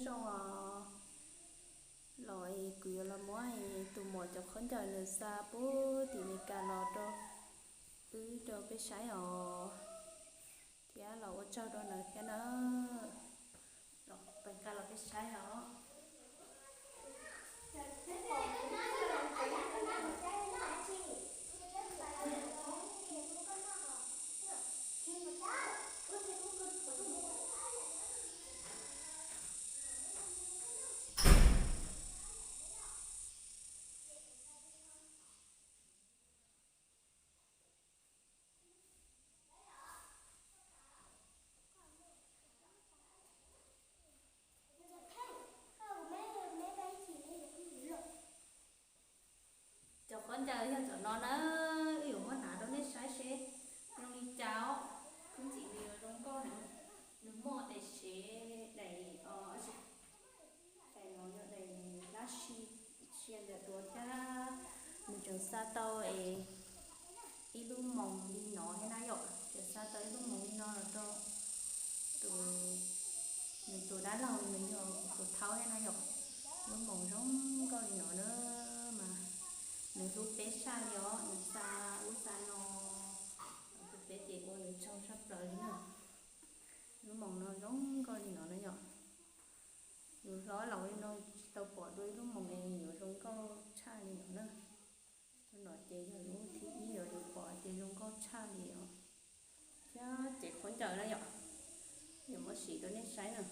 Zoo os, los es kuv yuav los muab tus muam cov khaub ncaws nws xa puag tim Meskas los rau wb rau peb saib os, thiab los ua tsaug rau nws thiab na. Los peb nqa los peb saib os. Cov khaub ncaws yog cov no na, wb yuav muab hnav rau nej saib seb zoo li cas os. Khub ntxim nws yuav zoo nkauj heev, nws muaj daim sev, daim, daim no yog daim lab sis, sia ntawm duav thiab. Nws tseem xa tau es ib lub moos li no thiab na yom, tseem xa tau ib lub moos li no los rau tus, nws tus dab laug, nws yog kuv tus thaub thiab na yom. Lub moos zoo nkauj li no na, mas nws hlub peb tshaj li os, nws xa ub xa no, hlub peb ces ua nws tsaug tshaj plaws li na. Lub moos no zoo nkauj li no na yom. Yus hlob laus li no tsis tau pom dua ib lub moos es yuav zoo nkauj tshaj li no na. Lub no ces yog lub thib ib uas yus pom ces zoo nkauj tshaj li os. Thiab cev khaub ncaws na yom, yuav muab sim rau nej saib na.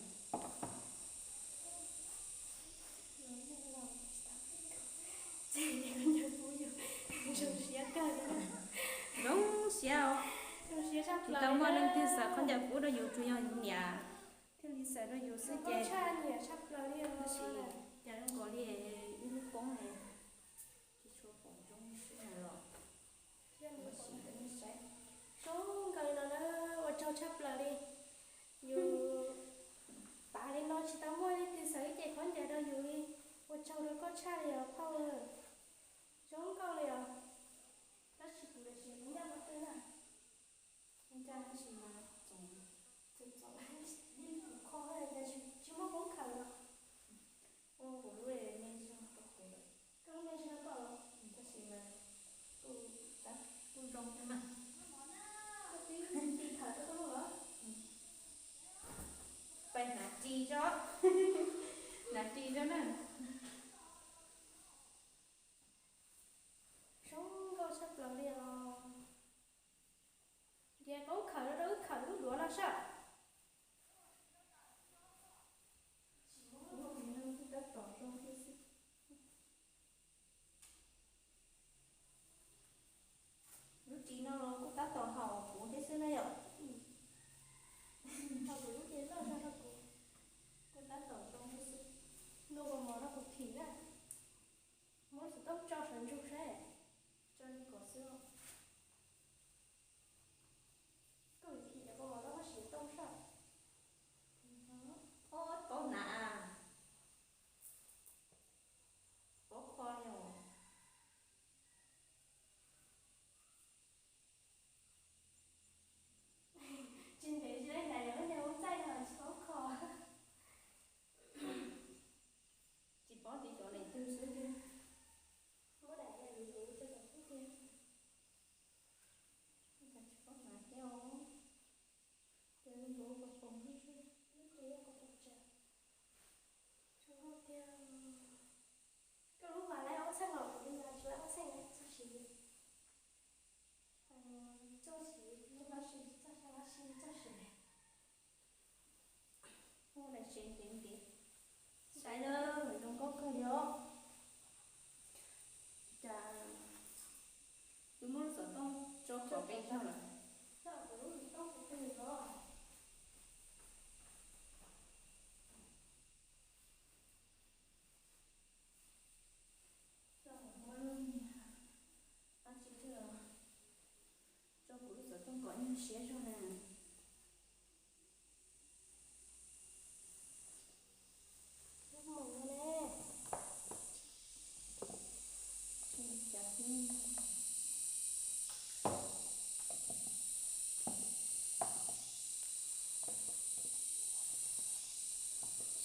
Zoo siab kawg, zoo siab os. Tsis tau muaj leej twg xaws khaub ncaws kub rau yus, tsuas yog yus niam thiaj li xaws rau yus xwb ces. Tab sis cas zoo nkaus li ib lub poob ne, tsis tshua pom zoo li sib hais los. Sim rau nej saib. Zoo nkaus li no na, ua tsaug tshaj plaws li. Yus tav li no tsis tau muaj leej twg xaws ib ce khaub ncaws rau yus li. Ua tsaug rau koj tshaj li os phauj. Zoo nkauj li os. Tab sis kuv lawv tsis ncaj qhov twg na. Ncaj tab sis mas txoom, txoom, txoom, yeej kuv kho, tsis muaj koob khawm los. Ua kuv lub me zog rau kuv lawm. Koj lub me zog rau koj los? Tab sis mas kuj, kuj zoo thiab mas. Koj twb ti khawm rau koj lub los? Pais hnav ris tso, hnav ris tso na. Zoo nkauj tshaj plaws li os. Nrhiav koob khawm rau wb khawm lub duav no saib. Lub ris no los kuj tab tom haum kuv thiab xwb na yom. Haum kuv lub ces loj zog rau kuv. Kuj tab tom zoo thiab xwb. Nug ua mov rau kuv phim na. Muab xov tooj tso sawv ntsug saib. Tso li kom xwb. Koj phim cov kua mov no koj siv tooj saib. Ob, paub hnav, paub kho li os. Tsis ntev tsis laib hnav yog lub niag ub txaij no tsis paub kho. Tsis paub tias cov daim twg xwb tiag. Muab daim yog luv luv rau tom xub tiag. Cas tsis paub hnav thiab os. Ces luv luv pos pos xwb. Lub ces yog pos pos tsawv. Zoo nkauj tiag. Koj lub mas laib ob txheej los kuv lub mas tsis laib ob txheej na, txoj siv. Txoj siv, txoj siv, txoj siv, txoj siv. Ua daim sev ntev ntev. Saib na, zoo nkauj kawg li os. Cas wb muab lub xov tooj tso kom pes tsawg lawm. Tso kuv lub xov tooj kom nyuag siab zog na. Lub moos no ne. Li cas xwb.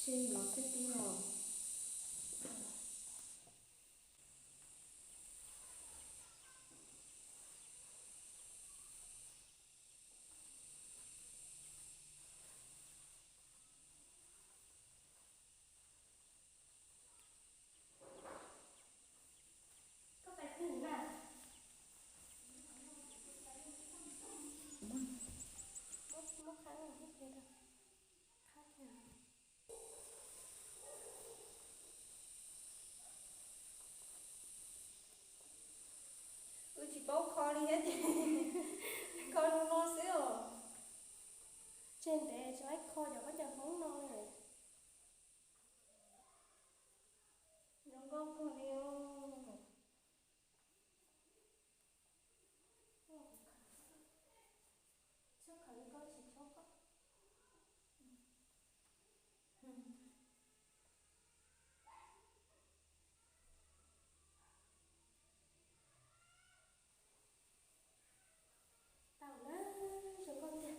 Tib no xwb tib no. Koj pais twg na? Muab, muab qhab no, muab qhab no. Wb tsis paub kho li thiab ces kho zoo no xwb os. Tseg ntev tsis laib kho cov khaub ncaws Hmoob no li. Zoo nkauj kawg li. Tau na, zoo nkauj tiag.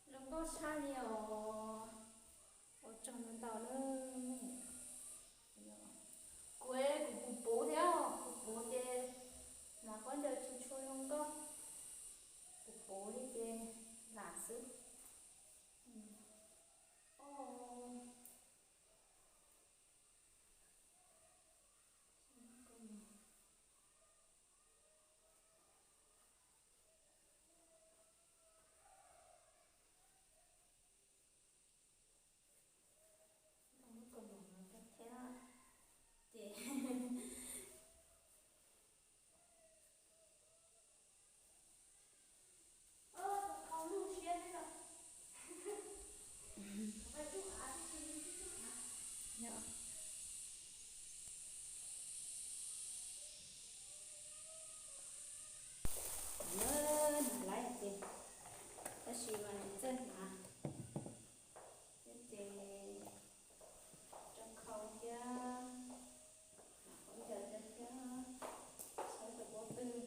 Zoo nkauj tshaj li os. Ua tsaug ntau ntau na. Kuv, kuv puv puv thiab, kuv puv ces hnav khaub ncaws tsis tshua zoo nkauj. Kuv puv li ces lam xwb. Thiab ces Hnav lawm ces, tab sis mas tsis txawj hnav thiab ces tso khau thiab, hnav khaub ncaws thiab, saib tus pob twg,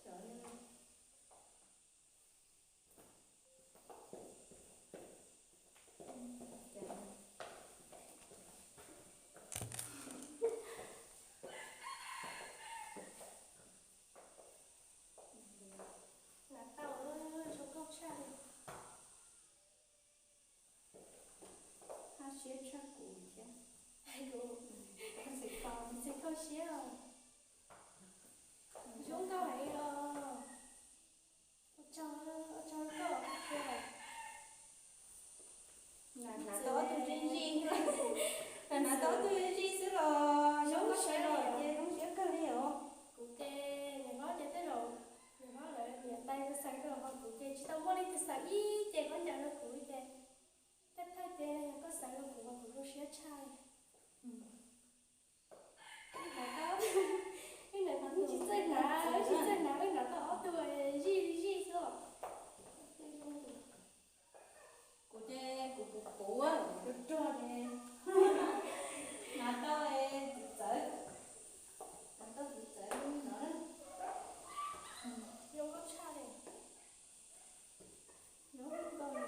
cov Hnav tau, zoo nkauj tshaj li. Haj siab tshaj kuv thiab. Kuv txawm kho, txawm kho siab os. Zoo nkauj heev os. Ua tsaug, ua tsaug koj. Hnav tau ob tug zij zij, hnav tau ob tug zij zij xwb los zoo siab los ces zoo siab kawg li os. Kuv ces niam hlob ces tej zaum niam hlob lawv niam tais tus xeem rau, ho kuv ces tsis tau muaj leej twg xeem ib ce khaub ncaws rau kuv ces, thawj thawj ces yog koj xeem rau kuv mas kuv zoo siab tshaj li. Ib hnub tsis txawj hnav, tsis txawj hnav, hnav tau ob tug zij zij xwb os. Kuv ces kuv puv puv, kuv rog rog ces hnav tau tus txawv, hnav tau tus txawv no na. Zoo nkauj tshaj li. Zoo nkauj li.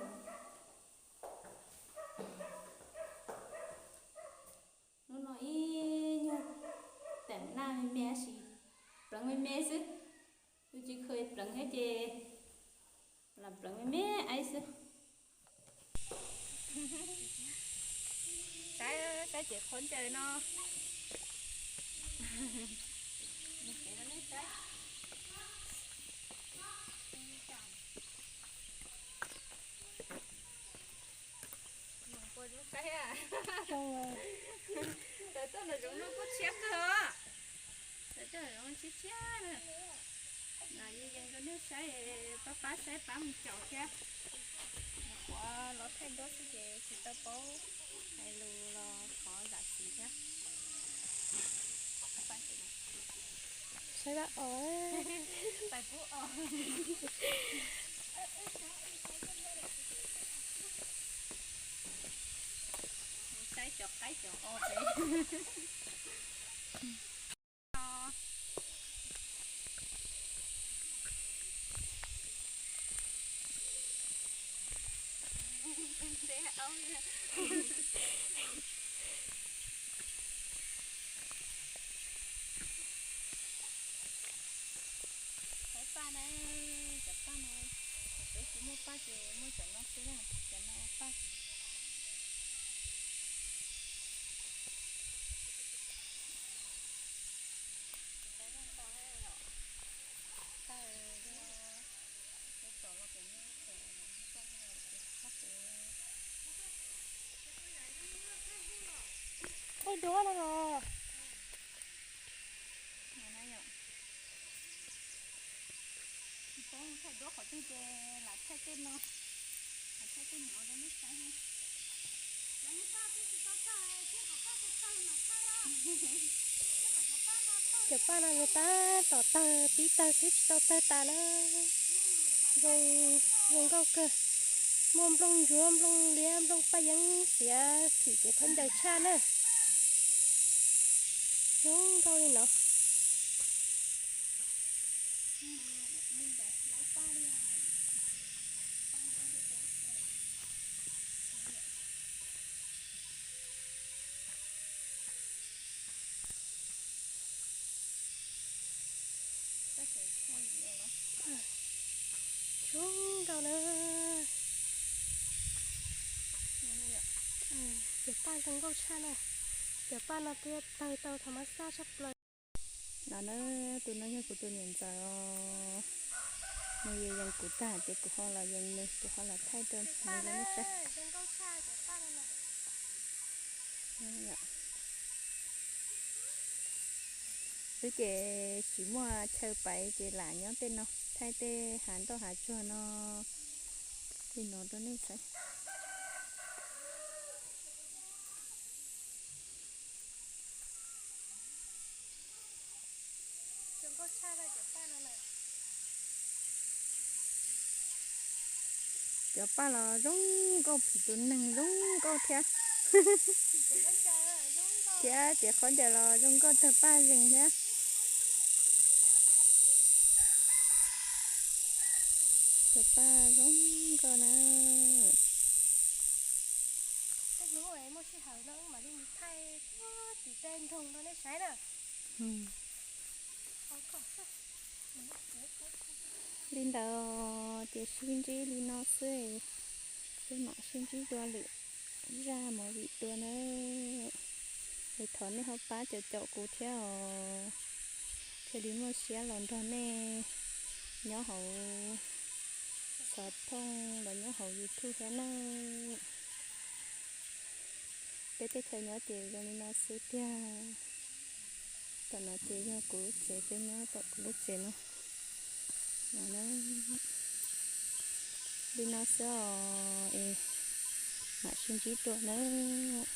Hnub no ib nyuag teem naj me me tab sis pleev me me xwb. Yus tsis kheev pleev thiab ces lam pleev me me aib xwb. Saib, saib ces khaub ncaws no. Saib, tawm tuaj nram zoov no kuj tshiab kawg os. Tawm tuaj nram zoov tshiab tshiab na. Yeej yees rau nej saib, pab pab saib pab mus caum thiab. Qhuav los thaij duab xwb ces tsis tau paub hais lus los thov zam txim thiab. Saib dab os. Pais pub os. Saib cov qaib cov os pem. Paj na, cov paj no, peb tsis muaj paj ces muaj cov no xwb na, cov no paj. Thaij duab no los. Thaij duab qhov twg ces lam thaij tej no, lam thaij tej no rau nej saib. Cov paj no nws tab tom tawg, pib tawg xwb tsis tau tawg tas na. Zoo, zoo nkauj kawg. Muaj nplooj ntsuab, nplooj liab, nplooj paj yeeb xiav txhim ces khaub ncaws tshaj na. Zoo nkauj li no. Zoo nkauj na. Cov paj zoo nkauj tshaj na. Cov paj no thiaj tawg tau thas mas xaj tshaj plaws. No na, tus no yog kuv tus niam ntxawm os. Nws yees yees kuv tag ces kuv ho los yees nws, kuv ho los thaij rau nws rau nej saib. Wb ces tsis muaj chaw pais ces lam nyob tej no thaij tej hav ntoj hav tsuag no li no rau nej saib. Cov paj los zoo nkauj phim tus neeg zoo nkauj thiab. Thiab ces khaub ncaws los zoo nkauj tawg paj zeeg thiab. Cov paj zoo nkauj na. Tej hnub muaj sij hawm no wb mam li mus thaij tim tej nroog rau nej saib na. Li ntawd ces sib ntsib li no xwb, peb mam sib ntsib dua lwm zaj movie dua na. Es thov nej ho pab caum caum kuv thiab os, thiaj li muaj siab los nrog nej nyob hauv xov tooj los nyob hauv YouTube thiab na. Peb teb chaws nyob ces zoo li no xwb tiag. Tom no ces yog kuv lub tsev, peb nyob tom kuv lub tsev no. Li no xwb os, es mam sib ntsib dua nawb.